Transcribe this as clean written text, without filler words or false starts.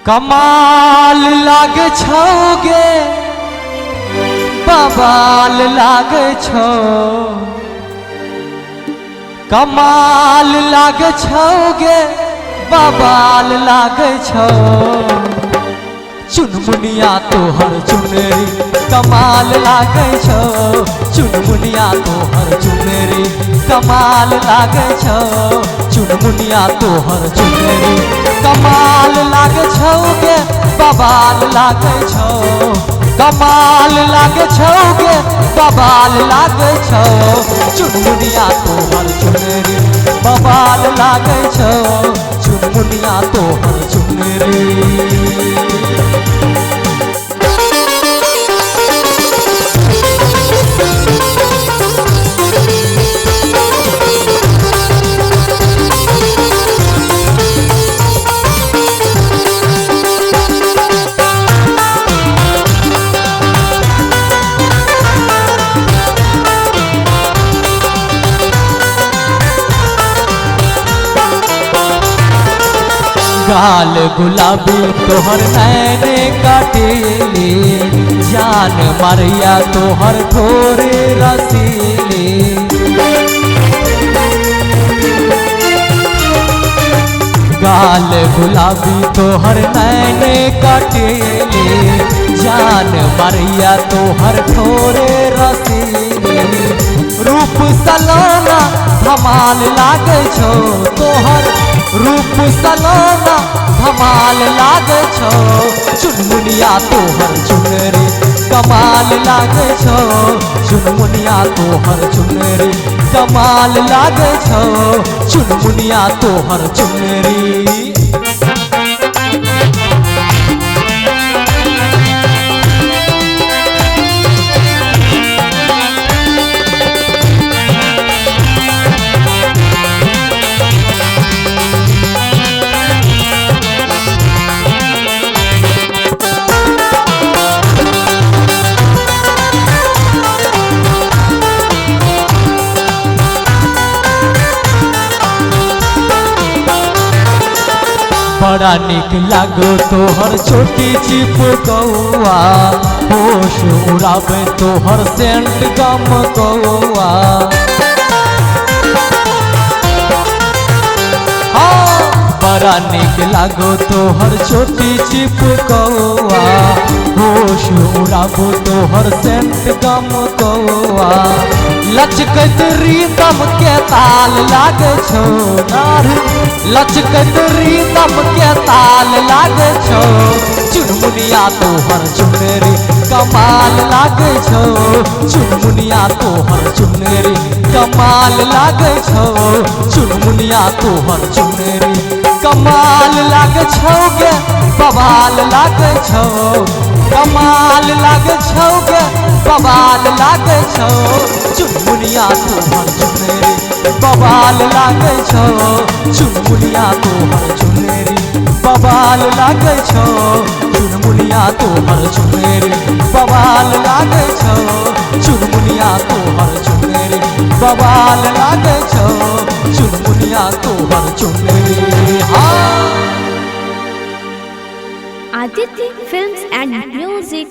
कमाल लागे छौ गे, बवाल लागे छौ। कमाल लागे छौ गे, बवाल लागे छौ। चुनमुनिया तोहर चुनरी कमाल लागे छौ। चुनमुनिया तोहर चुनरी कमाल लागे छौ। चुनमुनिया तोहर चुनरी कमाल लागे छौ गे, बवाल लागे छौ। कमाल लागे छौ गे, बवाल लागे छौ। चुनमुनिया तोहर चुनरी बवाल लागे छौ। चुनमुनिया तोहर चुनरी। गाल गुलाबी तोहर नैने काटेली, जान मारिया तोहर ठोरे रसीली। गाल गुलाबी तोहर नैने काटेली, जान मारिया तोहर ठोरे रसीली। रूप सलोना धमाल लागे छौ तोहर, रूप सलोना धमाल लागे छौ। चुनमुनिया तोहर चुनरी कमाल लागे छौ। चुनमुनिया तोहर चुनरी कमाल लागे छौ। चुनमुनिया तोहर चुनरी। बड़ा निक लागो तोहर छोटी चिपकौआ, होश उड़ावे तोहर सेंट गम कौआ। हाँ, बड़ा निक लागो तोहर छोटी चिपकौआ, होश उड़ाबो तोहर सेंट गम कौआ। लचकत रिदम के ताल लागे छौ नार, लचकत रिदम के ताल लागे छौ। चुनमुनिया तोहर चुनरी कमाल लागे छौ। चुनमुनिया तोहर चुनरी कमाल लागे छौ। चुनमुनिया तोहर चुनरी कमाल लागे छौ गे, बवाल लागे छौ। कमाल लागे छौ गे, बवाल लागे छौ। चुनमुनिया तोहर चुनरी बवाल लागे छौ। चुनमुनिया तोहर चुनरी बवाल लागे छौ। चुनमुनिया तोहर चुनरी बवाल लागे छौ। चुनमुनिया तोहर चुनरी बवाल लागे छौ। चुनमुनिया तोहर चुनरी। हाँ। Aditya Films and Music।